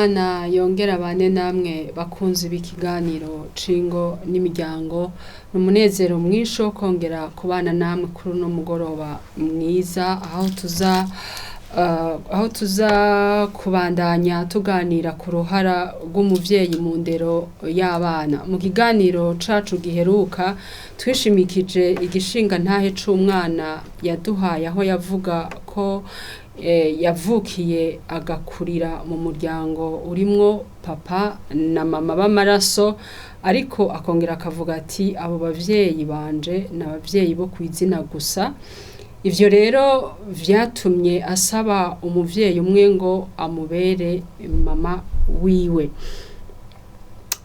Y'Imana yongera abane namwe bakunzi b'ikiganiro c'ingo n'imiryango. Ni umunezero mwinshi wo kongera kubana namwe kuri uno mugoroba mwiza, aho tuza kubandanya tuganira ku ruhara rw'umuvyeyi mu ndero y'abana. Mu kiganiro cacu giheruka twishimikije igishinga ntahe c'umwana yaduhaye, aho yavuga ko yavukiye agakurira mu muryango urimwo papa na mama b'amaraso, ariko akongera akavuga ati: "Abo bavyeyi banje ni abavyeyi bo kw'izina gusa." Ivyo rero vyatumye asaba umuvyeyi umwe ngo amubere mama wiwe.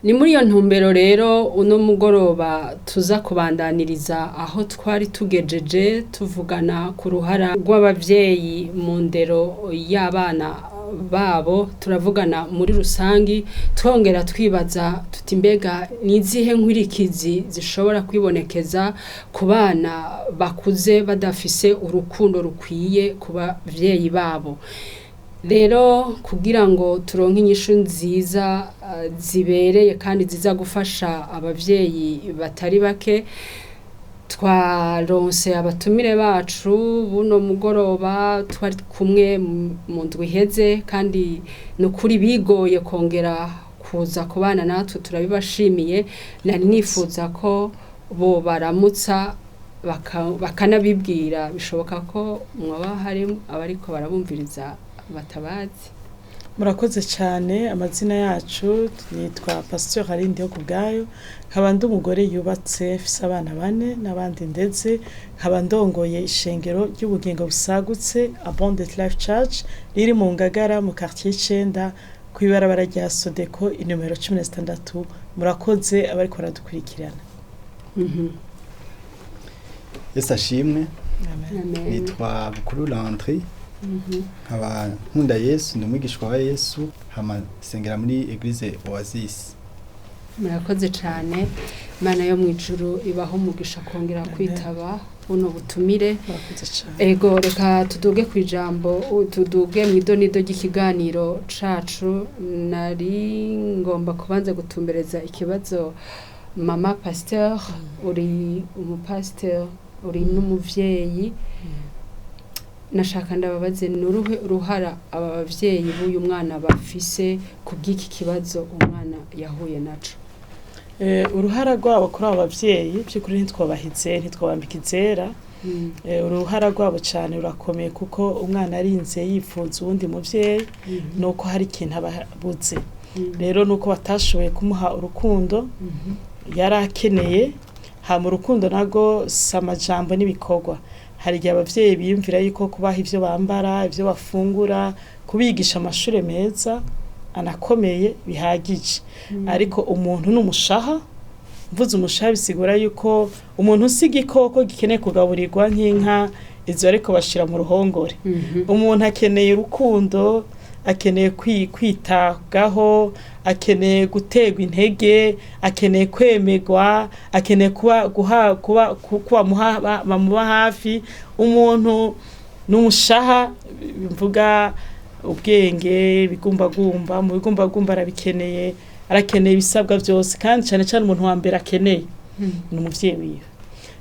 Ni muri iyo ntumbero rero uno mugoroba tuza kubandaniriza aho twari tugejeje tuvugana ku ruhara rw'abavyeyi mu ndero y'abana babo. Turavugana muri rusangi, twongera twibaza tuti: mbega ni izihe nkurikizi zishobora kwibonekeza ku bana bakuze badafise urukundo rukwiye ku bavyeyi babo? Rero kugira ngo turonke inyishu nziza zibereye kandi ziza gufasha abavyeyi batari bake, twaronse abatumire bacu buno mugoroba twari kumwe mu ndwi iheze, kandi ni ukuri bigoye kongera kuza kubana natwe, turabibashimiye. Nari nifuza ko bo baramutsa bakanabibwira. Bishoboka ko mwaba hari abariko barabumviriza batabazi. Murakoze cyane. Amazina yacu nitwa Pasteur Aline Kubwayo, nkaba ndi umugore yubatse, mfise abana bane n'abandi ndetse nkaba ndongoye ishengero ry'ubugingo busagutse, Abundant Life Church, riri mu Ngagara mu quartier 9, kw'ibarabara rya Sodeko inomero 16. Murakoze abariko baradukurikirana. Yesu ashimwe. Amen. Amen. Nitwa Bukuru Landry, nkaba nkunda Yesu, ndi umwigishwa wa Yesu, hama sengera muri Église Oasis. Murakoze cyane. Imana yo mu ijuru ibaho umugisha kongera Amen. kwitaba buno butumire. Murakoze cyane. Ego, reka tuduge ku ijambo, tuduge mu idonido ry'ikiganiro cacu. Nari ngomba kubanza gutumbereza ikibazo mama pasteur. Uri umupasteur, uri n'umuvyeyi. Nashaka ndababaze: ni uruhe uruhara aba bavyeyi b'uyu mwana bafise ku bw'iki kibazo umwana yahuye naco? Uruhara rwabo kuri abo bavyeyi, by'ukuri ntitwabahize, ntitwabambika izera. Uruhara rwabo cyane rurakomeye, kuko umwana arinze yifuza uwundi muvyeyi nuko hari ikintu aba abuze. Rero nuko batashoboye kumuha urukundo yari akeneye. Hama urukundo nago si amajambo n'ibikorwa. Hari igihe abavyeyi biyumvira yuko kubaha ivyo bambara, ivyo bafungura, kubigisha amashure meza anakomeye bihagije, ariko umuntu n'umushaha. Mvuze umushaha bisigura yuko umuntu usi igikoko gikeneye kugaburirwa nk'inka izo, ariko bashira mu ruhongore. Umuntu akeneye urukundo, akeneye kwitabwaho, akeneye guterwa intege, akeneye kwemerwa, akeneye kuba guha kuba kuba bamuba hafi. Umuntu n'umushaha, mvuga ubwenge, ibigumbagumba, mu bigumbagumba arabikeneye, arakeneye ibisabwa byose. Kandi cyane cyane umuntu wa mbere akeneye ni umuvyeyi wiwe.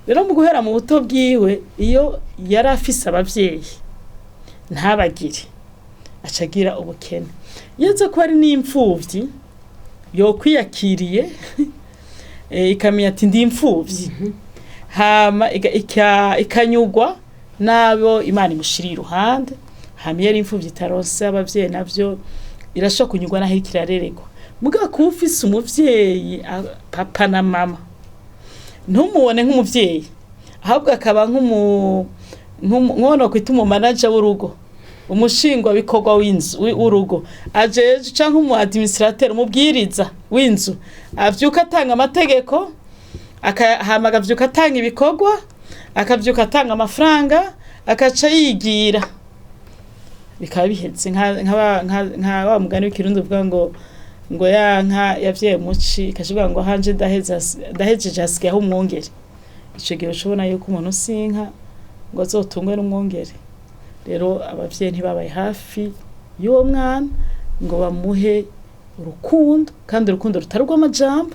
Rero mu guhera mu buto bwiwe, iyo yari afise abavyeyi ntabagire, aca agira ubukene. Iyo aza kuba ari n'imfuvyi yokwiyakiriye, ikamenya ati: "Ndi imfuvyi", hama ikanyugwa n'abo Imana imushiriye iruhande. Hama iyo ari imfuvyi itaronse abavyeyi, navyo irashobora kunyugwa naho iriko irareregwa. Mugabo kuba ufise umuvyeyi, papa na mama, ntumubone nk'umuvyeyi, ahubwo akaba nk'uwo kwita umumanaja w'urugo, umushingwabikorwa w'inzu w'urugo ajeje, canke umu administrateur, umubwiriza w'inzu, avyuka atanga amategeko, hama akavyuka atanga ibikorwa, akavyuka atanga amafaranga, akaca yigira, bikaba biheze. Nka wa mugani w'Ikirundi uvuga ngo ya nka yavyaye muci, ikaca ngo: "Hanje ndahejeje, hasigayeho umwungere." Ico gihe ushobona yuko umuntu si inka ngo azotungwe n'umwungere. Rero abavyeyi ntibabaye hafi y'uwo mwana. ngo bamuhe urukundo, kandi urukundo rutari urw'amajambo,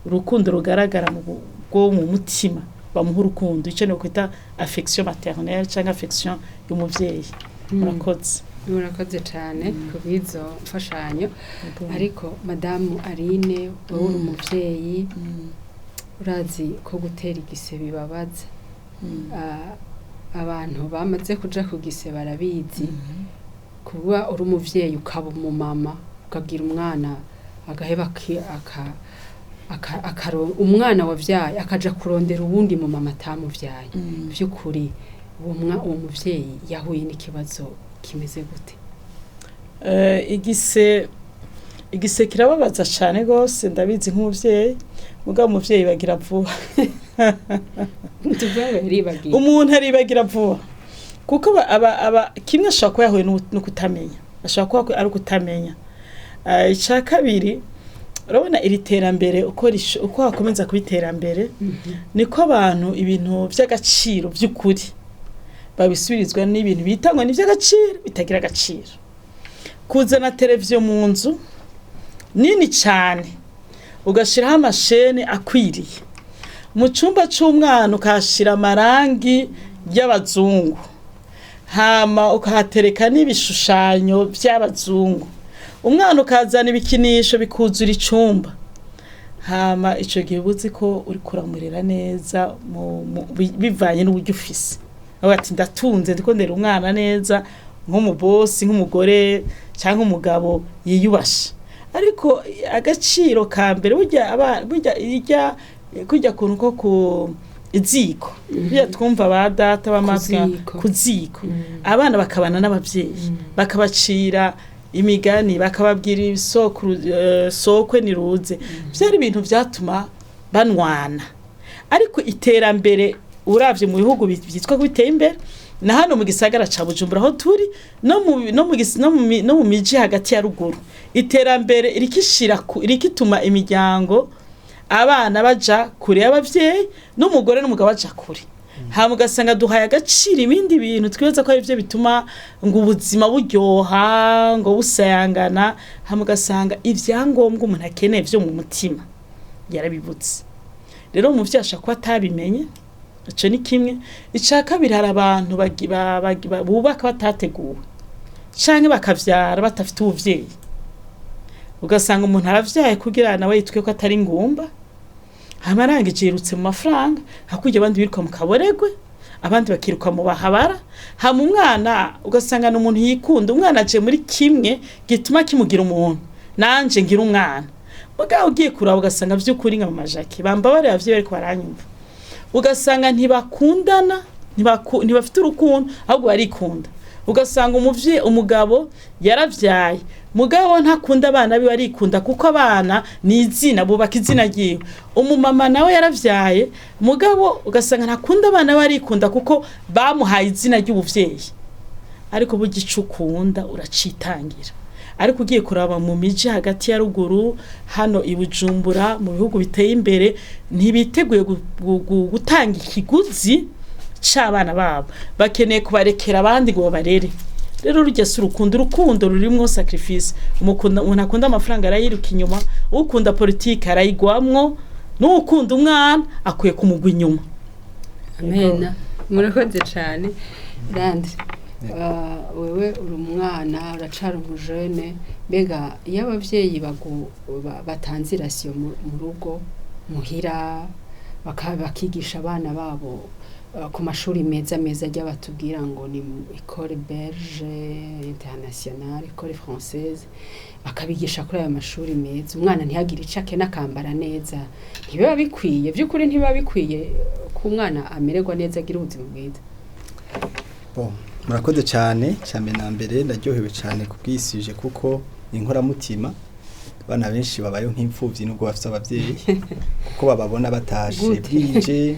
urukundo rugaragara mu bwo mu mutima, bamuha urukundo, icyo ni kwita affection maternelle cyangwa affection y'umuvyeyi. Murakoze. Murakoze cyane ku bw'izo mfashanyo. Ariko madamu Aline, wowe uri umuvyeyi, urazi ko gutera igise bibabaza. Abantu bamaze kuja ku gise barabizi. Kuba uri umuvyeyi, ukaba umumama, ukagira umwana agaheba umwana wavyaye akaja kurondera uwundi mumama atamuvyaye, vy'ukuri uwo muvyeyi yahuye n'ikibazo kimeze gute? Igise kirababaza cyane rwose, ndabizi nk'umuvyeyi. Mugabo umuvyeyi bagira vuba. Tuvuge ngo yaribagiye. Umuntu aribagira vuba, kuko aba kimwe ashobora kuba yahuye no kutamenya, ashobora kuba ari ukutamenya. Icya kabiri, urabona iri terambere uko hakomeza kuba iterambere, niko abantu ibintu by'agaciro by'ukuri babisubirizwa n'ibintu bita ngo ni iby'agaciro bitagira agaciro. Kuzana televiziyo mu nzu nini cyane, ugashyiraho amashene akwiriye, mu cyumba cy'umwana ukahashyira amarangi y'abazungu, hama ukahatereka n'ibishushanyo by'abazungu, umwana ukazana ibikinisho bikuzura icumba, hama icyo gihe uba uzi ko uri kuramurera neza bivanye n'uburyo ufise. Avuga ati: "Ndatunze, ndiko ndera umwana neza nk'umubosi, nk'umugore cyangwa umugabo yiyubashe." Ariko agaciro ka mbere burya burya irya kurya kuntu ko ku iziko, burya twumva ba data b'amatwi. Ku ziko. Ku ziko, abana bakabana n'ababyeyi, bakabacira imigani, bakababwira isoko sokwe niruze, byari ibintu byatuma banwana. Ariko iterambere, uravye mu bihugu byitwa ko biteye imbere, na hano mu gisagara ca Bujumbura aho turi, no mu no mu gis- no mu mi- no mu miji hagati ya ruguru, iterambere irikishira irikituma imiryango, abana baja kure y'abavyeyi, n'umugore n'umugabo baja kure, hama ugasanga duhaye agaciro ibindi bintu twibaza ko arivyo bituma ngo ubuzima buryoha, ngo busayangana, hama ugasanga ivyangombwa umuntu akeneye vyo mu mutima yarabibutse. Rero umuvyeyi ashobora kuba atabimenye, ico ni kimwe. Ica kabiri, hari abantu bubaka batateguwe canke bakavyara badafite ubuvyeyi, ugasanga umuntu aravyaye kugira nawe yitwe ko atari ngumba, hama arangije yirutse mu mafaranga, hakurya abandi biruka mu kaboregwe, abandi bakiruka mu bahabara, hama umwana ugasanga ni umuntu yikunda. Umwana aje muri kimwe gituma kimugira umuntu, nanje ngira umwana. Mugabo ugiye kuraba ugasanga vy'ukuri, nka mama Jacques, bambabarira abavyeyi bariko baranyumva, ugasanga ntibakundana, ntibafite urukundo, ahubwo barikunda. Ugasanga umuvyeyi, umugabo yaravyaye, mugabo ntakunda abana biwe, arikunda, kuko abana ni izina, bubaka izina ryiwe. Umumama nawe yaravyaye, mugabo ugasanga ntakunda abana be, arikunda, kuko bamuhaye izina ry'ubuvyeyi. Ariko burya ico ukunda uracitangira. Ariko ugiye kuraba mu miji hagati ya ruguru, hano i Bujumbura, mu bihugu biteye imbere, ntibiteguye gutanga ikiguzi c'abana babo, bakeneye kubarekera abandi ngo babarere. Rero rujya si urukundo, urukundo rurimwo sacrifice. Umuntu akunda amafaranga arayiruka inyuma, ukunda politike arayigwamwo, n'ukunda umwana akwiye kumugwa inyuma. Amena, murakoze cyane. Randi, wewe uri umwana, uracara umujene. Mbega iyo abavyeyi batanze irasiyo mu rugo muhira, bakigisha abana babo ku mashuri meza meza ajya batubwira ngo ni école belge internationale, école française, bakabigisha kuri ayo mashuri meza, umwana ntihagire icyo akena, akambara neza, ntibiba bikwiye by'ukuri? Ntibiba bikwiye ko umwana amererwa neza, agira ubuzima bwiza? Bon, murakoze cyane. Cyane na mbere ndaryohewe cyane kubwisije, kuko ni inkoramutima. Abana benshi babayeho nk'imfuvyi nubwo bafite abavyeyi, kuko bababona batashe Gute? bwije,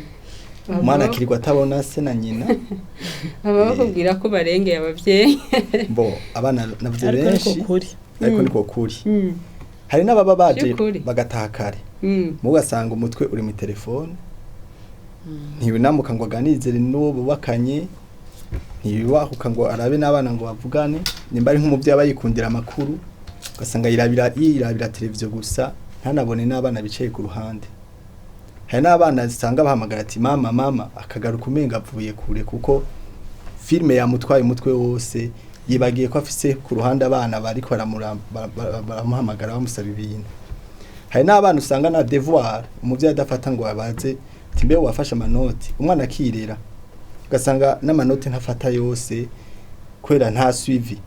umwana akirirwa atabona se na nyina. Baba bakubwira ko barengeye abavyeyi. Bo abana navuze Ariko niko benshi. kuri. Ariko niko kuri. Hari n'ababa baje Vy'ukuri. bagataha kare, mugasanga umutwe uri mu telefone, ntibinamuka ngo aganirize n'uwo bubakanye, ntibibahuka ngo arabe n'abana ngo bavugane. Nimba ari nk'umuvyeyi aba yikundira amakuru. Ugasanga yirabira televiziyo gusa, ntanabone n'abana bicaye ku ruhande. Hari n'abana usanga bahamagara ati mama mama, akagaruka umenga avuye kure kuko filime yamutwaye umutwe wose, yibagiye ko afise ku ruhande abana bariko baramuhamagara bamusaba ibintu. Hari n'abana usanga na devoir umuvyeyi adafata ngo abaze ati mbe wafashe amanoti, umwana akirera, ugasanga n'amanoti ntafata yose kubera nta suivi.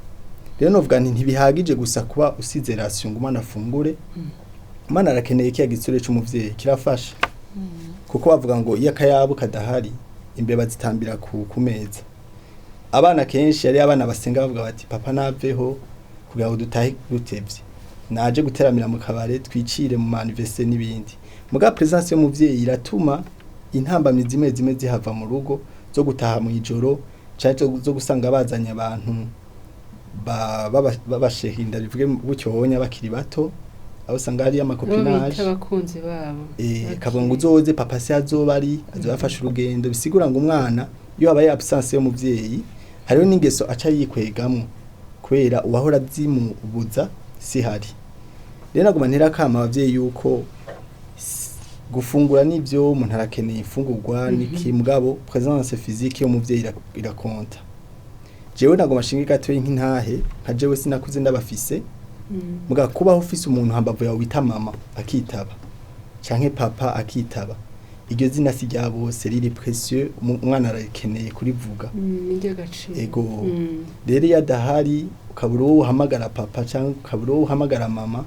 Rero novuga nti ntibihagije gusa kuba usize ration ngo umwana afungure. Umwana arakeneye kiya gitsure c'umuvyeyi, kirafasha, kuko bavuga ngo iyo akayabu kadahari imbeba zitambira ku meza. Abana kenshi yari abana basenga bavuga bati papa naveho kugira ngo dutahe dutevye, naje guteramira mu kabare, twicire mu manifeste n'ibindi. Muga presence y'umuvyeyi iratuma intambamyi zimwe zimwe zihava mu rugo, zo gutaha mu ijoro canke zo gusanga bazanye abantu babashehinda, bivuge gutyo honya, bakiri bato, aho usanga hariyo Bo ama copinage. Bita abakunzi babo. Kavuga ngo uzoze papa se azoba ari azoba afashe urugendo, bisigura ngo umwana iyo habaye absence y'umuvyeyi hariho n'ingeso aca yikwegamwo kubera uwahora azimubuza si hari. Rero naguma ntera akama abavyeyi yuko gufungura nivyo, umuntu arakeneye imfungurwa niki, mugabo présence physique y'umuvyeyi irakonta. Jewe nagoma nshinge gatoyi nk'intahe, nka jewe sinakuze ndabafise, muga kubaho ufise umuntu hambavu yawe wita mama akitaba canke papa akitaba, iryo zina si rya bose, riri précieux, umwana arakeneye kurivuga. Ni iry'agaciro. Ego. Rero iyo adahari ukabura uwo uhamagara papa canke ukabura uwo uhamagara mama,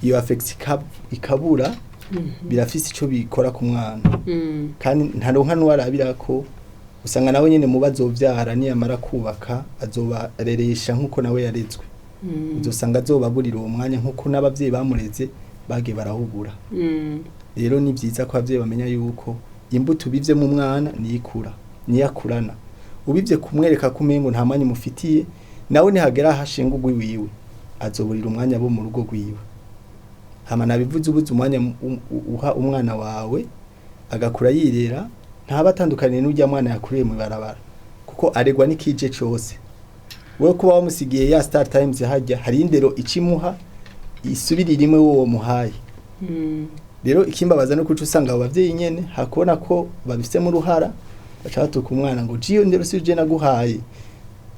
iyo affection ikabura, birafise ico bikora ku mwana, kandi ntaronka n'uwarabira ko usanga nawe nyene muba azovyara niyamara kubaka azobareresha nk'uko nawe yarezwe. Uzosanga azobaburira uwo mwanya nk'uko n'abavyeyi bamureze bagiye barawubura. Rero ni vyiza ko abavyeyi bamenya yuko imbuto ubivye mu mwana niyo ikura, niyo akurana. Ubivye kumwereka ko umengo nta mwanya umufitiye, nawe nihagera aho ashinga ugwiwiwe azoburira umwanya bo mu rugo rwiwe. Hama nabivuze, ubuze umwanya uha umwana wawe agakura yirera, ntaba atandukaniye n'urya mwana yakuriye mu ibarabara, kuko aregwa n'ikije cose. Wewe kuba wamusigiye ya Star Times hajya hari indero icimuha isubirira imwe wowe muhaye. Rero ikimbabaza no kuca usanga abo bavyeyi nyene hakubona ko babifisemo uruhara, baca batuka umwana ngo jiyo ndero si je naguhaye,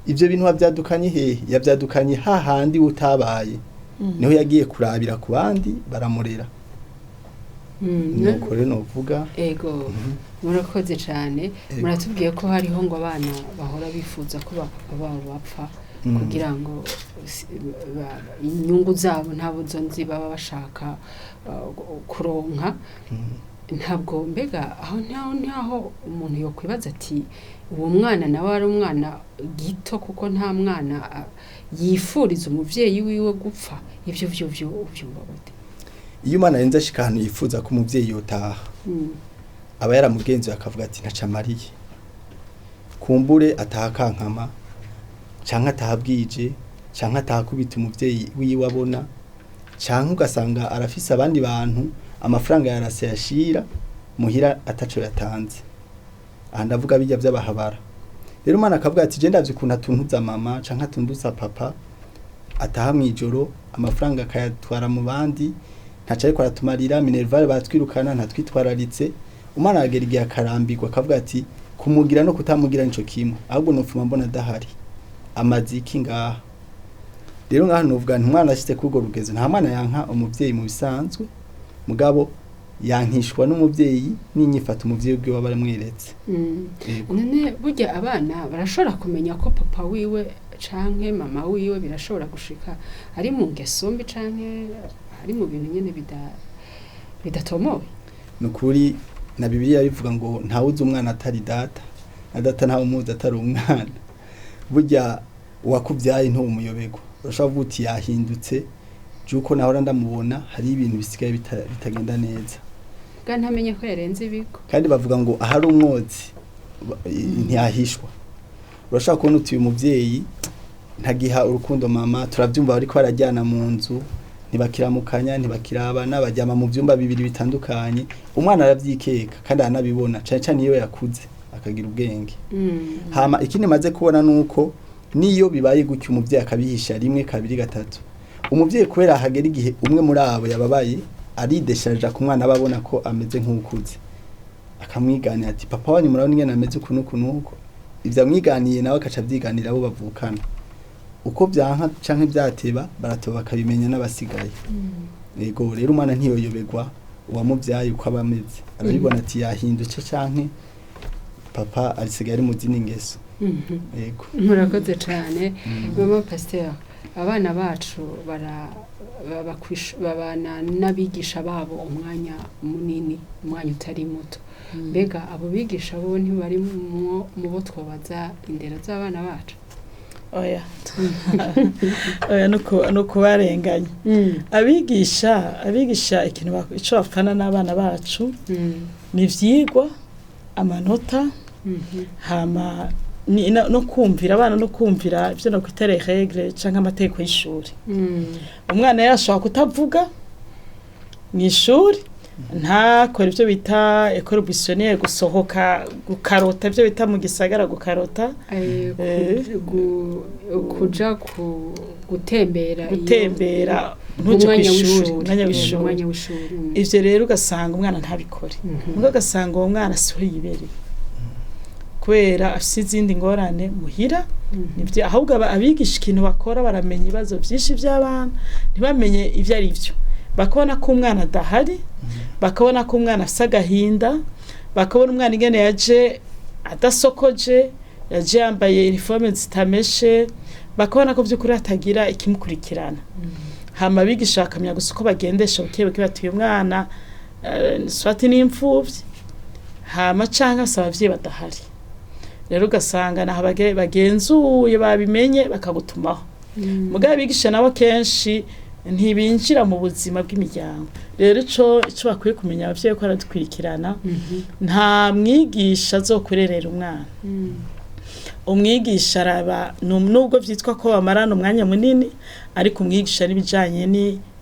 ivyo bintu wavyadukanye hehe? Yavyadukanye hahandi utabaye, niho yagiye kurabira ku bandi baramurera. Nuko rero novuga. Ego, murakoze cyane. Ego. Muratubwiye ko hariho ngo abana bahora bifuza ko ba papa babo bapfa kugira ngo inyungu zabo ntabo zo nzi baba bashaka kuronka. Ntabwo mbega aho ntaho umuntu yokwibaza ati uwo mwana nawe ari umwana gito, kuko nta mwana yifuriza umuvyeyi wiwe gupfa. Ivyo vyo uvyumva gute? Iyo umwana arenze ashika ahantu yifuza ko umuvyeyi yotaha, aba yaramugenzuye akavuga ati ntaca amariye, kumbure ataha kankama canke ataha bwije canke ataha akubita umuvyeyi wiwe abona, canke ugasanga arafise abandi bantu amafaranga yarase yashira muhira ataco yatanze. Aha ndavuga bijya vy'abahabara. Rero umwana akavuga ati je ndavye ukuntu atuntuza mama canke atuntuza papa, ataha mw'ijoro amafaranga akayatwara mu bandi, ntaco ariko aratumarira, minerval batwirukana ntatwitwararitse. Umwana aragera igihe akarambirwa akavuga ati kumugira no kutamugira nico kimwe, ahubwo nopfuma mbona adahari, amaze iki ngaha? Rero ngaha novuga nti umwana ashitse kuri urwo rugezo, nta mwana yanka umuvyeyi mu bisanzwe, mugabo yankishwa n'umuvyeyi n'inyifato umuvyeyi ubwiwe aba aramweretse. Yego. None burya abana barashobora kumenya ko papa wiwe canke mama wiwe birashobora gushika ari mu ngeso mbi canke ari mu bintu nyene bidatomoye? Ni ukuri na Bibiliya bivuga ngo ntawuzi umwana atari data, na data ntawe umuzi atari umwana. Burya uwakubyaye ntuwumuyoberwa, urashobora kuvuga uti yahindutse juko nahora ndamubona, hari ibintu bisigaye bitagenda neza. Bwa ntamenye ko yarenze ibigo. Kandi bavuga ngo ahari umwotsi ntiyahishwa. Urashobora kubona uti uyu muvyeyi ntagiha urukundo mama, turavyumva bariko barajyana mu nzu, ntibakiramukanya, ntibakirabana, baryama mu vyumba bibiri bitandukanye. Umwana aravyikeka kandi aranabibona, cane cane iyo yakuze akagira ubwenge. Hama ikindi maze kubona nuko niyo bibaye gutyo umuvyeyi akabihisha rimwe, kabiri, gatatu, Umuvyeyi kubera hagera igihe umwe muri abo yababaye, arideshaja ku mwana, aba abona ko ameze nk'ukuze, akamwiganira ati: "Papa wanyu murabona ingene ameze uku n'uku n'uku." Ivyo amwiganiye nawe akaca avyiganira abo bavukana. Uko vyanka canke vyateba, baratoba bakabimenya n'abasigaye. Yego, rero umwana ntiyoyoberwa uwamuvyaye uko aba ameze, arabibona ati yahindutse canke papa arisigaye ari mu zindi ngeso. Yego. Murakoze cyane, mama pasiteri. Abana bacu babana n'abigisha babo umwanya munini, umwanya utari muto. Mbega abo bigisha bo ntibari mu bo twobaza indero z'abana bacu? Oya, oya, ni ukubarenganya. Abigisha ikintu ico bapfana n'abana bacu ni ivyigwa, amanota, hama no kumvira abana, no kumvira ivyo nokwita les règles canke amategeko y'ishuri. Umwana yashobora kutavuga mw'ishuri, ntakore ivyo bita école buissonnière, gusohoka gukarota, ivyo bita mu gisagara gukarota. Kuja gutembera gutembera, ntuje umwanya kw'ishuri w'ishuri. Umwanya w'ishuri. Umwanya w'ishuri. Ivyo rero ugasanga umwana ntabikore, mugo ugasanga uwo mwana siho yibereye kubera afise izindi ngorane muhira. Nivyo, ahubwo abigisha ikintu bakora, baramenya ibibazo vyinshi vy'abana, ntibamenye ivyo ari vyo. Bakabona ko umwana adahari, bakabona ko umwana afise agahinda, bakabona umwana ingene yaje adasokoje, yaje yambaye uniforme zitameshe, bakabona ko vy'ukuri hatagira ikimukurikirana. Hama abigisha bakamenya gusa uko bagendesha buke buke, bati uyu mwana swati n'imfuvyi, hama canke afise abavyeyi badahari. Rero ugasanga naho bagenzuye babimenye, bakagutumaho. Mugabo abigisha nabo kenshi ntibinjira mu buzima bw'imiryango. Rero ico bakwiye kumenya abavyeyi ko aradukurikirana, nta mwigisha azokurerera umwana. Umwigisha araba nubwo vyitwa ko bamarana umwanya munini, ariko umwigisha n'ibijanye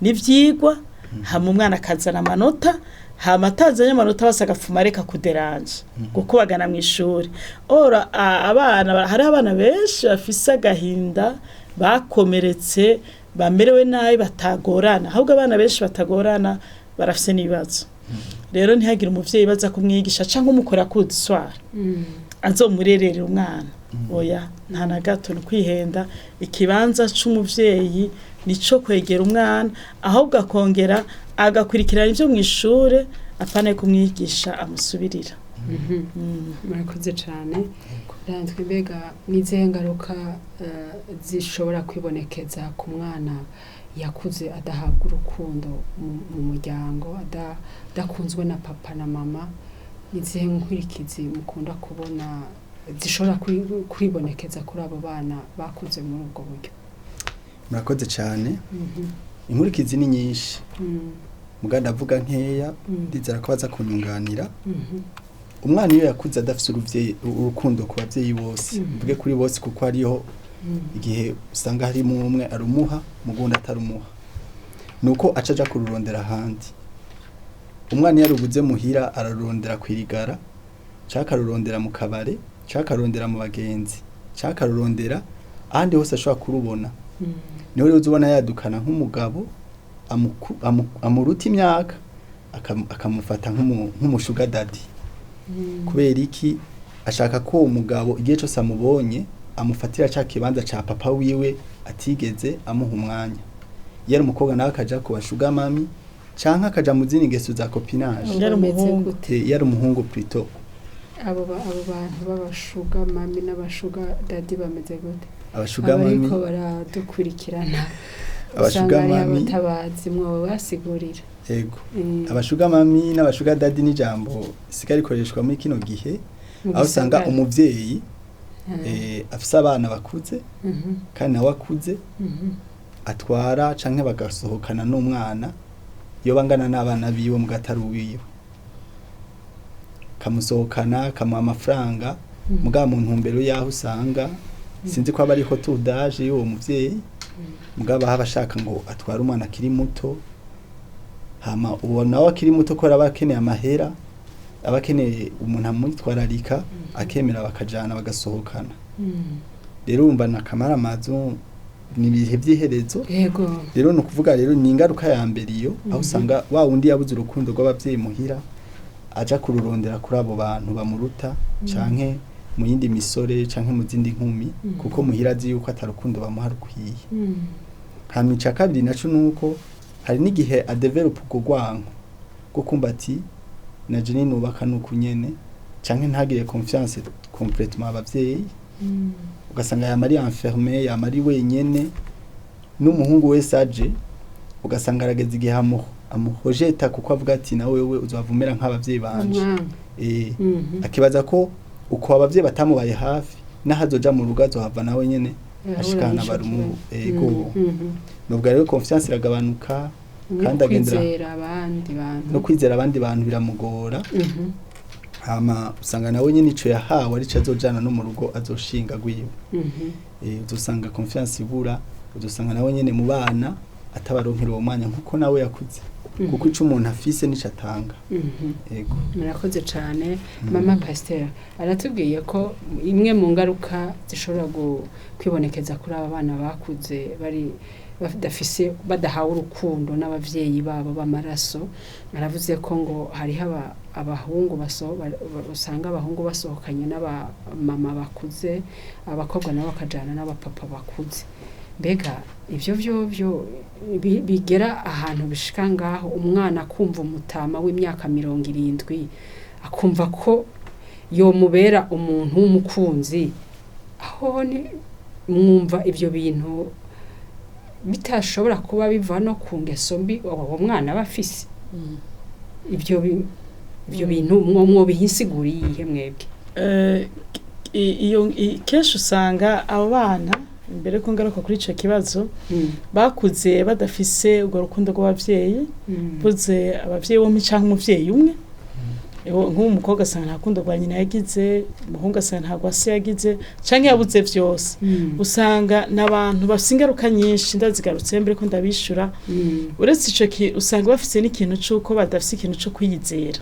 n'ivyigwa, hama umwana akazana amanota, hama atazanye amanota bose agapfuma areka kuderanja, gukubagana mw'ishuri. Ora abana, hariho abana benshi bafise agahinda, bakomeretse, bamerewe nabi, batagorana. Ahubwo abana benshi batagorana barafise n'ibibazo. Rero ntihagire umuvyeyi baza kumwigisha canke umukora kuduswara azomurerera umwana. Oya, nta na gato, ni kwihenda. Ikibanza c'umuvyeyi nico kwegera umwana, ahubwo akongera agakurikirana ivyo mw'ishure, apana kumwigisha amusubirira. Murakoze cyane. Randwi, mbega n'izihe ngaruka zishobora kwibonekeza ku mwana yakuze adahabwa urukundo mu muryango, adakunzwe na papa na mama? N'izihe nkurikizi mukunda kubona zishobora kwibonekeza kuri abo bana bakuze muri ubwo buryo? Murakoze cyane. Inkurikizi ni nyinshi, muga ndavuga nkeya, ndizera ko baza kunyunganira. Umwana iyo yakuze adafise urukundo ku bavyeyi bose, mvuge kuri bose kuko hariho igihe usanga harimo umwe arumuha mugundi atarumuha, nuko aca aja kururondera ahandi. Umwana iyo arubuze muhira, ararurondera kwirigara, canke akarurondera mu kabare, canke akarurondera mu bagenzi, canke akarurondera ahandi hose ashobora kurubona. Niho rero uzobona yadukana nk'umugabo amuruta imyaka, akamufata nk'umu sugar daddy. Kubera iki? Ashaka ko uwo mugabo igihe cyose amubonye amufatira ca kibanza ca papa wiwe atigeze amuha umwanya. Iyo ari umukobwa nawe akaja ku ba sugar mummy, canke akaja mu zindi ngeso za copinage. Iyo ari Bameze umuhungu. gute? Iyo ari umuhungu plutôt. Abo bantu b'aba sugar mummy n'aba sugar daddy bameze gute? Aba sugar mummy, Abariko baradukurikirana aba sugar usanga ari mummy, abatabazi, mwoba basigurira. Ego. Mm. Aba sugar mummy n'aba sugar daddy ni ijambo risigaye rikoreshwa muri kino gihe, Mu aho usanga gisagara. umuvyeyi afise abana bakuze kandi nawe akuze, atwara canke bagasohokana n'umwana yoba angana n'abana biwe muga atari uwiwe, kamusohokana, kamuha amafaranga, muga mu ntumbero y'aho usanga sinzi ko aba ariho tudaje y'uwo muvyeyi, mugabo aba ashaka ngo atware umwana akiri muto. Hama uwo nawe akiri muto ko aba akeneye amahera, aba akeneye umuntu amwitwararika, akemera bakajana bagasohokana. Rero urumva ni akamaramazu. ni ibihe by'iherezo. Yego. Rero ni ukuvuga rero ni ingaruka ya mbere iyo aho usanga wa wundi yabuze urukundo rw'abavyeyi muhira aja kururondera kuri abo bantu bamuruta canke mu yindi misore canke mu zindi nkumi, kuko muhira azi yuko atarukundo bamuha rukwiye. Hama ica kabiri naco nuko hari n'igihe adevelopa urwo rwanko rwo kumva ati naje ninubaka nuku nyene, canke ntagire confiance complètement abavyeyi, ugasanga yama ari enfermé, yama ari wenyene. N'umuhungu wese aje ugasanga arageze igihe amuhojeta, kuko avuga ati na wewe uzova umera nk'abavyeyi banje. Umwana. Akibaza ko uko abavyeyi batamubaye hafi, n'aho azoja mu rugo azohava nawe nyene Yahura ashikana n'ico barumu kibazo. ego. Nubwo rero confiance iragabanuka No kandi agendera kwizera abandi bantu. No kwizera abandi bantu biramugora. Hama usanga nawe nyene ico yahawe arico azojana no mu rugo azoshinga gwiwe. Uzosanga confiance ibura, uzosanga nawe nyene mu bana atabaronkera uwo mwanya nkuko nawe yakuze, kuko ico umuntu afise nico atanga. Ego. Murakoze cyane. Mama Pasteur aratubwiye ko imwe mu ngaruka zishobora kwibonekeza kuri aba bana bakuze bari badafise, badahawe urukundo n'abavyeyi babo b'amaraso, aravuze ko ngo hariho abahungu usanga abahungu basohokanye n'abamama bakuze, abakobwa nabo bakajana n'abapapa bakuze. Mbega ivyo vyovyo bigera ahantu bishika ngaho umwana akumva umutama w'imyaka 70 akumva ko yomubera umuntu w'umukunzi, aho ni mwumva ivyo bintu bitashobora kuba biva no ku ngeso mbi uwo mwana aba afise? Ivyo bintu mwobihinsiguriye iyihe mwebwe? Iyo kenshi usanga abo bana, mbere ko ngaruka kuri ico kibazo, bakuze badafise urwo rukundo rw'abavyeyi, buze abavyeyi bompi canke umuvyeyi umwe. Nk'ubu umukobwa asanga nta rukundo rwa nyina yagize, umuhungu asanga nta rwa se yagize, canke yabuze vyose. Usanga n'abantu bafise ingaruka nyinshi. Ndazigarutse mbere ko ndabishura, uretse ico usanga bafise n'ikintu c'uko badafise ikintu co kwiyizera,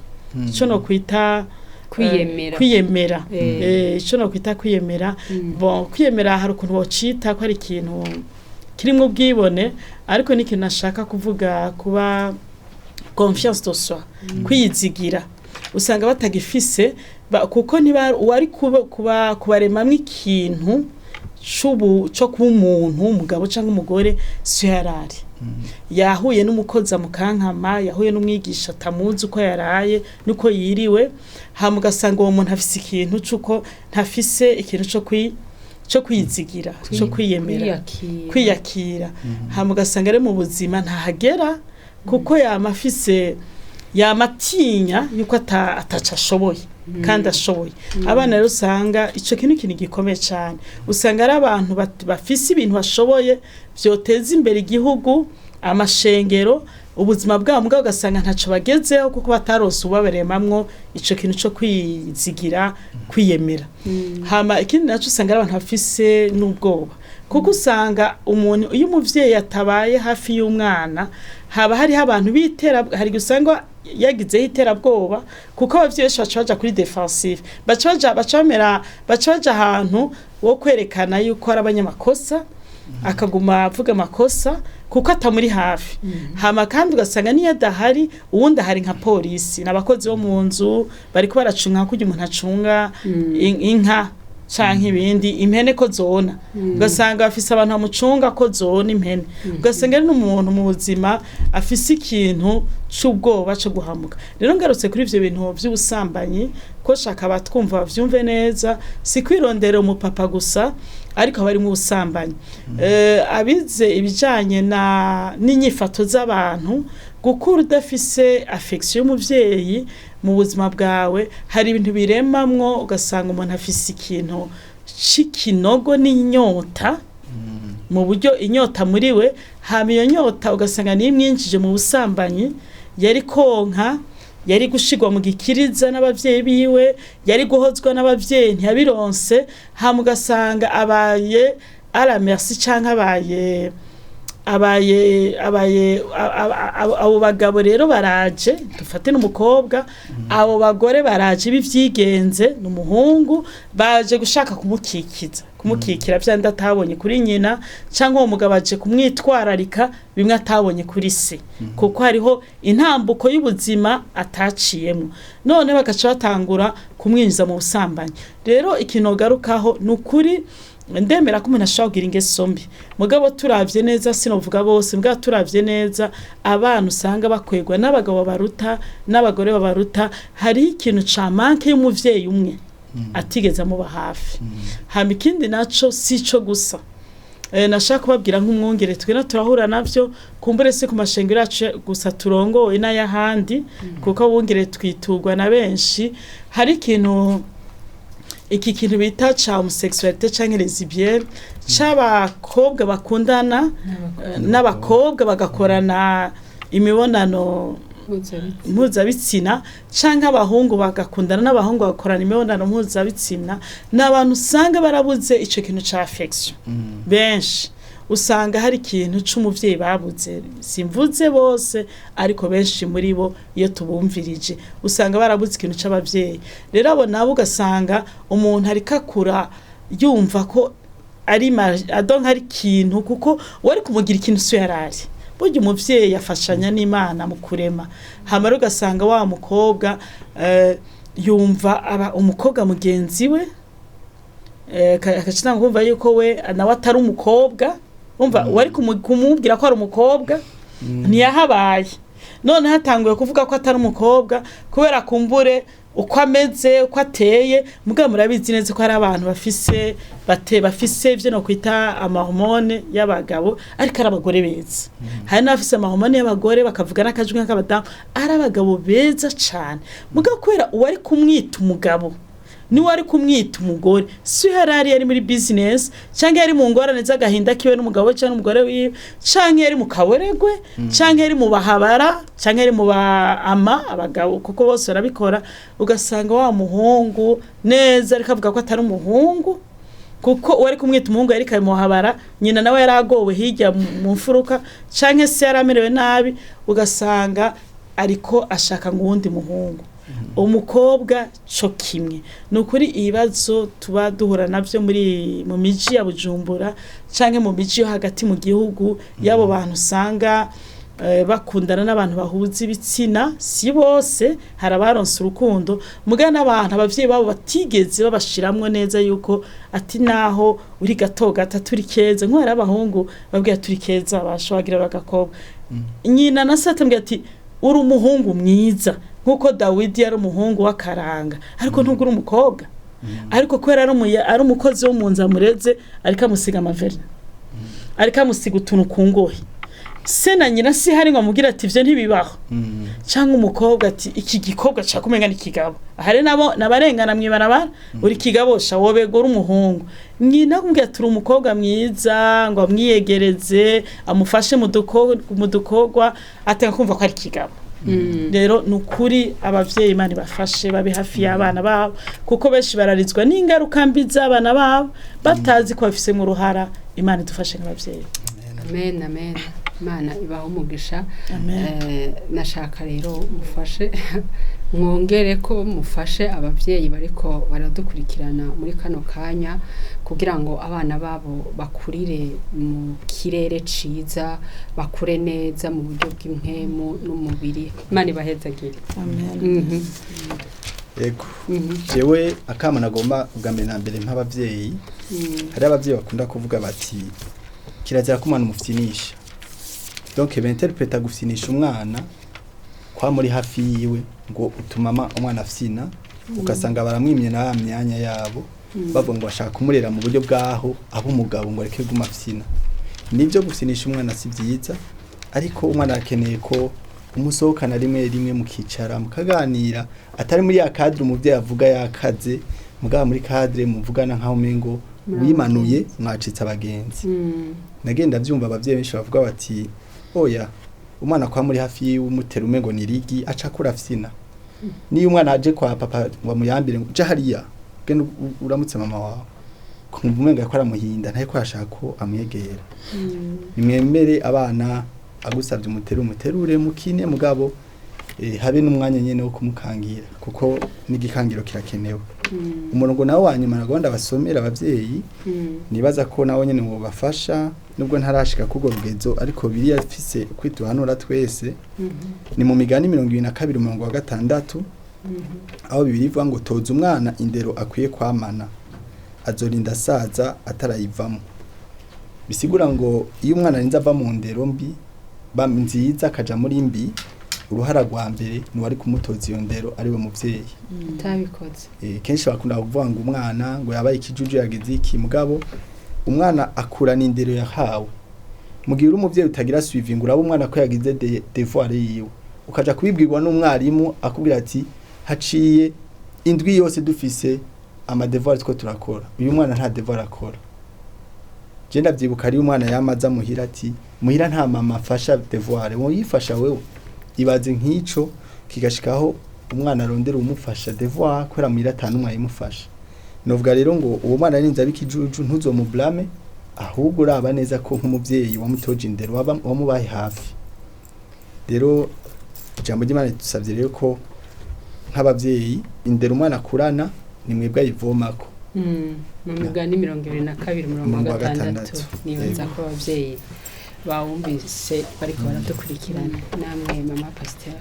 ico no kwita Kwiyemera. Kwiyemera. Ico no kwita kwiyemera. Bon, kwiyemera hari ukuntu wocita ko ari ikintu kirimwo ubwibone, ariko ni ikintu nashaka kuvuga kuba confiance de soi, kwiyizigira. Usanga batagifise kuko ntiba uwari kuba kubaremamwo ikintu c'ubu co kuba umuntu w'umugabo canke umugore, siyo yarari yahuye n'umukozi amukankama, yahuye n'umwigisha atamuzi uko yaraye nuko yiriwe. Hama ugasanga uwo muntu afise ikintu c'uko ntafise ikintu co kwizigira, co kwiyemera, Kwiyakira. Kwiyakira. Hama ugasanga ari mu buzima ntahagera, kuko yama afise, yama atinya yuko ataco ashoboye kandi ashoboye. Abana rero usanga ico kintu, ikintu gikomeye cane, usanga ari abantu bafise ibintu bashoboye vyoteza imbere igihugu, amashengero, ubuzima bwabo, mugabo ugasanga ntaco bagezeho kuko bataronse ubabaremamwo ico kintu co kwizigira, kwiyemera. Hama ikindi naco, usanga ari abantu bafise n'ubwoba, kuko usanga umuntu, iyo umuvyeyi atabaye hafi y'umwana, haba hariho abantu bitera, hari igihe usanga yagizeho iterabwoba, kuko abavyeyi benshi baca baja kuri defensive, baca bamera, baca baja ahantu wo kwerekana yuko ari abanyamakosa, akaguma avuga amakosa kuko atamuri hafi. Hama kandi ugasanga niyo adahari, uwundi ahari nka polisi n'abakozi bo mu nzu bariko baracunga, kurya umuntu acunga inka canke ibindi, impene ko zona, ugasanga bafise abantu bamucunga ko zona impene. Ugasanga ari n'umuntu mu buzima afise ikintu c'ubwoba co guhamuka. Rero ngarutse kuri ivyo bintu vy'ubusambanyi, ko shaka abatwumva bavyumve neza, si kwirondera umupapa gusa, ariko haba harimwo ubusambanyi. Abize ibijanye na n'inyifato z'abantu, gukura udafise affection y'umuvyeyi mu buzima bwawe, hari ibintu biremamwo, ugasanga umuntu afise ikintu c'ikinogo n'inyota, mu buryo inyota muri we. Hama iyo nyota ugasanga niyo imwinjije mu busambanyi. Yari konka, yari gushigwa mu gikiriza n'abavyeyi biwe, yari guhozwa n'abavyeyi, ntiyabironse. Hama ugasanga abaye à la merci canke abaye Abaye abaye abo bagabo rero baraje, dufate n'umukobwa, abo bagore baraje b'ivyigenze n'umuhungu, baje gushaka kumukikiza, kumukikira vya atabonye kuri nyina, cyangwa uwo mugabo aje kumwitwararika bimwe atabonye kuri se, kuko hariho intambuko y'ubuzima ataciyemo, none bagaca batangura kumwinjiza mu busambanyi. Rero ikintu garukaho ni ukuri, ndemera ko umuntu ashobora kugira ingeso mbi, mugabo turavye neza, sinovuga bose, mugabo turavye neza abana usanga bakwegwa n'abagabo baruta n'abagore babaruta, hariho ikintu ca manque y'umuvyeyi umwe atigeze amuba hafi. Hama ikindi naco si ico gusa, nashaka kubabwira nk'umwungere, twena turahura navyo, kumbure si ku mashengero yacu gusa turongowe n'ayahandi, kuko abungere twiturwa na benshi. Hari ikintu, iki kintu bita ca homosexualité canke lesbienne, c'abakobwa bakundana n'abakobwa bagakorana imibonano mpuzabitsina, canke abahungu bagakundana n'abahungu bagakorana imibonano mpuzabitsina. Ni abantu usanga barabuze ico kintu ca affection. Benshi usanga hari ikintu c'umuvyeyi babuze. Simvuze bose, ariko benshi muri bo iyo tubumvirije usanga barabuze ikintu c'abavyeyi. Rero abo nabo ugasanga umuntu ariko akura yumva ko ari adonka ari ikintu, kuko wari kumugira ikintu si yarari. Burya umuvyeyi afashanya n'Imana mu kurema. Hama rero ugasanga wa mukobwa yumva aba umukobwa mugenzi we, agaca kumva yuko we nawe atari umukobwa. Umva, wari kumubwira ko ari umukobwa ntiyahabaye, none hatanguye kuvuga ko atari umukobwa kubera kumbure uko ameze, uko ateye. Mugabo murabizi neza ko hari abantu bafise bate bafise ivyo no kwita amahormones y'abagabo, ariko ari abagore beza. Hari n'abafise amahormones y'abagore bakavuga n'akajwi nk'abadamu, ari abagabo beza cane, mugabo kubera uwari kumwita umugabo niwe ari kumwita umugore si yari ari muri business, cyangwa yari mu ngorane z'agahinda kiwe n'umugabo we cyangwa n'umugore wiwe, cyangwa yari mu kaboregwe, cyangwa yari mu bahabara, cyangwa yari mu ba ama abagabo, kuko bose barabikora. Ugasanga wa muhungu neza ariko avuga ko atari umuhungu, kuko uwari kumwita umuhungu yari kamuhabara, nyina nawe yaragowe hirya mu mfuruka, canke se yaramerewe nabi, ugasanga ariko ashaka ngo uwundi muhungu. Umukobwa co kimwe. Ni ukuri ibibazo tuba duhura navyo muri mu miji ya Bujumbura canke mu miji yo hagati mu gihugu, y'abo bantu usanga bakundana n'abantu bahuza ibitsina, si bose, hari abaronse urukundo, muga n'abantu abavyeyi babo batigeze babashiramwo neza yuko ati naho uri gato gato turi keza, nk'uko hari abahungu babwira turi keza bashobagira bagakobwa, nyina na se atambwira ati uri umuhungu mwiza nk'uko Dawidi yari umuhungu w'akaranga, ariko ntubwo uri umukobwa. Ariko kubera ari umukozi wo mu nzu amureze, ariko amusiga amavernis, ariko amusiga utuntu ku ngohe, se na nyina si hari ngo amubwire ati ivyo ntibibaho. Cyangwa umukobwa ati iki gikobwa cya kumenga ni kigabo, ahari nabo nabarengana mwibarabara, uri kigabo sha, wobegora umuhungu. Nyina kumubwira ati uri umukobwa mwiza, ngo amwiyegereze, amufashe mu dukorwa, atanga kumva ko ari kigabo. Rero ni ukuri abavyeyi, Imana ibafashe babe hafi y'abana babo, kuko benshi bararizwa n'ingaruka mbi z'abana babo batazi ko bafisemo uruhara. Imana idufashe nk'abavyeyi. Amen, amen. Imana ibaho umugisha. Amen. Nashaka rero mufashe, mwongere ko mufashe abavyeyi bariko baradukurikirana muri kano kanya, kugira ngo abana babo bakurire mu kirere ciza, bakure neza mu buryo bw'impwemu n'umubiri. Imana ibahezagire. Amen. Ego. Jewe akama nagomba ubwa mbere na mbere nk'abavyeyi, hari abavyeyi bakunda kuvuga bati kirazira ko umwana umufyinisha. Donc binterpreta gufyinisha umwana kwa muri hafi yiwe ngo utuma umwana afyina, ugasanga baramwimye na ya myanya yabo, bavuga ngo bashaka kumurera mu buryo bwaho aho umugabo ngo areke guma afyina. Nibyo, gufyinisha umwana si byiza, ariko umwana arakeneye ko umusohokana rimwe rimwe, mukicara mukaganira, atari muri ya cadre umuvyeyi avuga yakaze, mugaba muri cadre muvugana nkaho umengo wimanuye, mwacitse abagenzi. Nagenda vyumva abavyeyi benshi bavuga bati oya, umwana kwa muri hafi yiwe umutera umengo ni rigi, aca akura afyina. Niyo umwana aje kwa papa ngo amuyambire ngo ja hariya genda uramutse mama wawe. Kumva umenga ko aramuhinda, ntari ko arashaka ko amwegera. Nimwemere abana, agusabye umutere, umuterure, mukine, mugabo habe n'umwanya nyene wo kumukangira, kuko n'igikangiro kirakenewe. Umurongo nawo wa nyuma nagomba basomera abavyeyi, nibaza ko nawo nyene wobafasha, nubwo ntarashika kurwo rugezo, ariko biriya fise kwituhanura twese, ni mu Migani 22 umurongo wa 6, aho Bibiliya ivuga ngo: "Toza umwana indero akwiye kwamana, azorinda asaza atarayivamo." Bisigura ngo iyo umwana arinze ava mu ndero mbi ba nziza akaja muri mbi, uruhara rwa mbere ni uwari kumutoza iyo ndero, ari we muvyeyi. Utabikoze. Kenshi bakunda kuvuga ngo umwana ngo yabaye ikijuju, yagize iki, mugabo umwana akurana indero yahawe. Mu gihe uri umuvyeyi utagira suivi ngo urabe umwana ko yagize devoir yiwe, ukaja kubibwirwa n'umwarimu akubwira ati: "Haciye indwi yose dufise amadevoir two turakora, uyu mwana nta devoir akora." Je ndavyibuka ari umwana yamaza muhira ati: "Muhira nta mama afasha devoir, wowe yifasha wewe." Ibaze nk'ico kigashikaho umwana arondera umufasha devoir kubera muhira ata n'umwe ayimufasha. Novuga rero ngo uwo mwana arinze ab'ikijuju, ntuzomublame, ahubwo uraba neza ko nk'umuvyeyi wamutoje indero, wamubaye hafi. Rero ijambo ry'Imana ridusavye rero ko nk'abavyeyi, indero umwana akurana ni mwebwe ayivomako. Mu Migani 22 umurongo wa Umurongo wa 6. 6. Nibaza Yego. ko abavyeyi bawumvise bariko baradukurikirana, namwe mama pasiteri.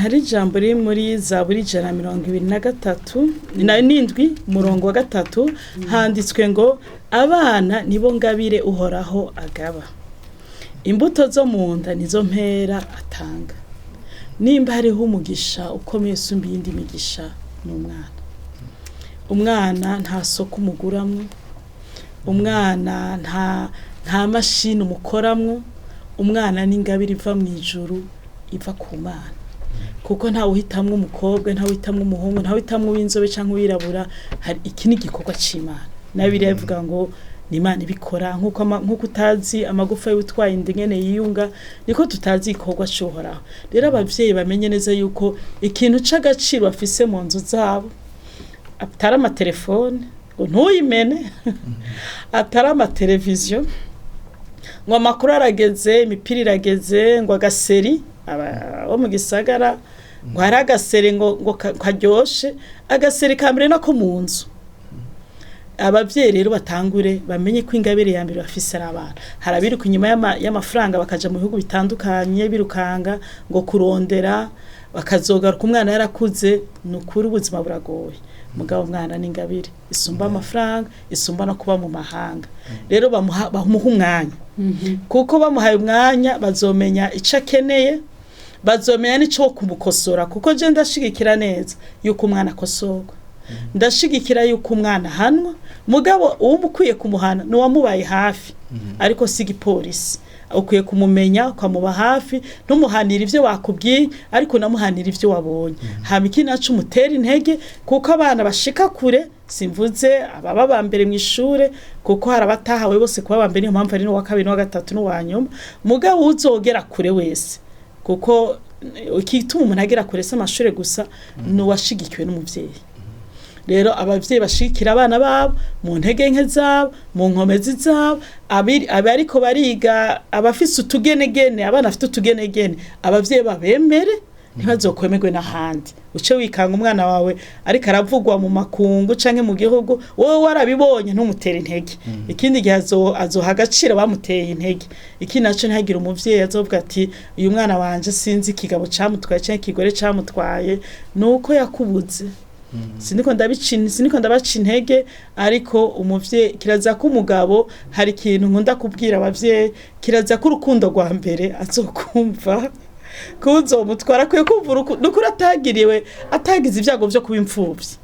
Hari ijambo riri muri Zaburi 123 na 7 umurongo wa 3, handitswe ngo: "Abana nibo ngabire Uhoraho agaba, imbuto zo mu nda nizo mpera atanga." Nimba hariho umugisha ukomeye usumba iyindi migisha, ni umwana. Umwana nta soko umuguramwo, umwana nta mashini umukoramwo. Umwana ni ingabire iva mu ijuru, iva ku Mana, kuko ntawe uhitamwo umukobwa, ntawe uhitamwo umuhungu, ntawe uhitamwo uw'inzobe cyangwa uwirabura. Hari iki ni igikorwa c'Imana. Na Bibiliya ivuga ngo ni Imana ibikora, nkuko utazi amagufa y'utwaye inda ingene yiyunga, niko tutazi igikorwa c'Uhoraho. Rero abavyeyi bamenye neza yuko ikintu c'agaciro bafise mu nzu zabo atari amatelefone ngo ntuyimene, atari amateleviziyo ngo amakuru arageze, imipira irageze, ngo agaseri bo mu gisagara, ngo hari agaseri ngo karyoshe. Agaseri ka mbere nako mu nzu. Abavyeyi rero batangure bamenye ko ingabire ya mbere bafise ari abana. Hari abiruka inyuma y'amafaranga, bakaja mu bihugu bitandukanye birukanga ngo kurondera, bakazogaruka umwana yarakuze. Ni ukuri ubuzima buragoye, mugabo umwana ni ingabire isumba amafaranga, isumba no kuba mu mahanga. Rero bamuha umwanya, kuko bamuhaye umwanya bazomenya ico akeneye, bazomenya n'ico kumukosora, kuko je ndashigikira neza yuko umwana akosorwa, ndashigikira yuko umwana ahanwa, mugabo uwo ukwiye kumuhana ni uwamubaye hafi, ariko si igipolisi. Ukwiye kumumenya, ukamuba hafi, ntumuhanire ivyo bakubwiye, ariko unamuhanira ivyo wabonye. Hama ikindi naco, umutera intege, kuko abana bashika kure, simvuze ababa ba mbere mu ishure, kuko hari abatahawe bose kuba ba mbere, niyo mpamvu ari n'uwa kabiri n'uwa gatatu n'uwa nyuma, mugabo uzogera kure wese, kuko ikituma umuntu agera kure si amashure gusa, ni uwashigikiwe n'umuvyeyi. Rero abavyeyi bashigikira abana babo mu ntege nke zabo, mu nkomezi zabo, abariko bariga, abafise utugenegene, abana bafite utugenegene, abavyeyi babemere, ntibazokwemerwe n'ahandi. Uce wikanga umwana wawe ariko aravugwa mu makungu canke mu gihugu, wowe warabibonye ntumutere intege. Ikindi gihe azoha agaciro bamuteye intege. Ikindi naco, ntihagire umuvyeyi azovuga ati: "Uyu mwana wanje sinzi ikigabo camutwaye canke ikigore camutwaye." Nuko yakubuze. Siniko ndabaca intege, ariko umuvyeyi kiraza ko umugabo, hari ikintu nkunda kubwira abavyeyi, kiraza ko urukundo rwa mbere azokumva kuzomutwara, akwiye kumva urukundo nukuri atagiriwe, atagize ibyago vyo kuba imfuvyi.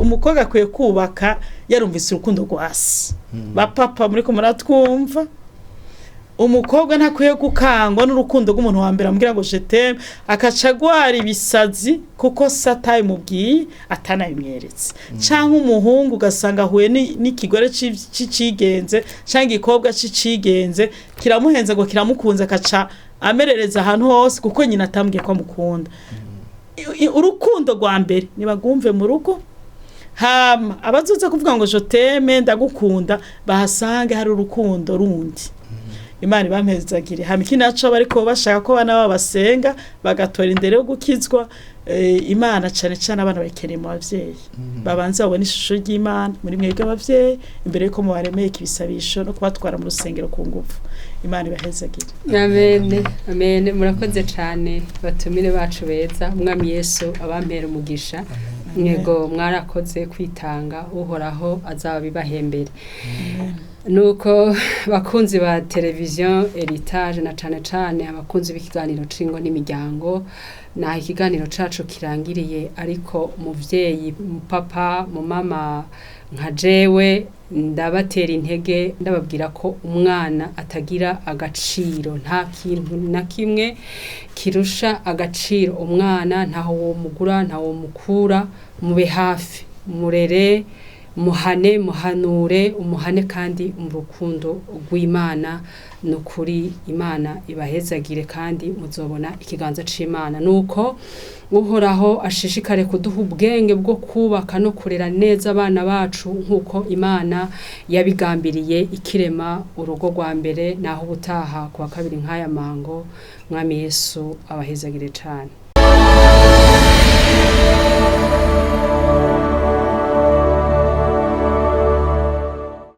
Umukobwa akwiye kubaka yarumvise urukundo rwa se. Bapapa muriko muratwumva, umukobwa ntakwiye gukangwa n'urukundo rw'umuntu wa mbere amubwira ngo "Je t'aime", akaca agwara ibisazi kuko se atabimubwiye, atanabimweretse. Canke umuhungu ugasanga ahuye n'ikigore c'icigenze canke igikobwa c'icigenze kiramuhenze ngo kiramukunze, akaca amerereza ahantu hose kuko nyina atambwiye ko amukunda. Urukundo rwa mbere nibagumve mu rugo. Hama abazoza kuvuga ngo je t'aime, ndagukunda, bahasange hari urukundo rundi. Imana ibampezagire. Hama ikindi naco, bariko bashaka ko abana babo basenga bagatora indero yo gukizwa, Imana cane cane abana bayikeneye mu bavyeyi. Babanze babone ishusho ry'Imana muri mwebwe abavyeyi imbere yuko mubaremeka ibisabisho no kubatwara mu rusengero ku nguvu. Imana ibahezagire. Amen, amen. Murakoze cane batumire bacu beza. Umwami Yesu abampera umugisha. Mwego mwarakoze kwitanga, Uhoraho azabibahembere. Nuko bakunzi ba televiziyo Heritage, na cane cane abakunzi b'ikiganiro c'ingo n'imiryango, naho ikiganiro cacu kirangiriye, ariko umuvyeyi, mupapa, mumama nka jewe, ndabatera intege, ndababwira ko umwana atagira agaciro. Nta kintu na kimwe kirusha agaciro umwana, ntaho womugura, ntaho womukura. Mube hafi, murere, muhane, muhanure, umuhane kandi mu rukundo rw'Imana. Ni ukuri Imana ibahezagire kandi muzobona ikiganza c'Imana. Nuko Uhoraho ashishikare kuduha ubwenge bwo kubaka no kurera neza abana bacu nk'uko Imana yabigambiriye ikirema urugo rwa mbere. Naho ubutaha kuwa kabiri nk'aya mango. Mwami Yesu abahezagire cane.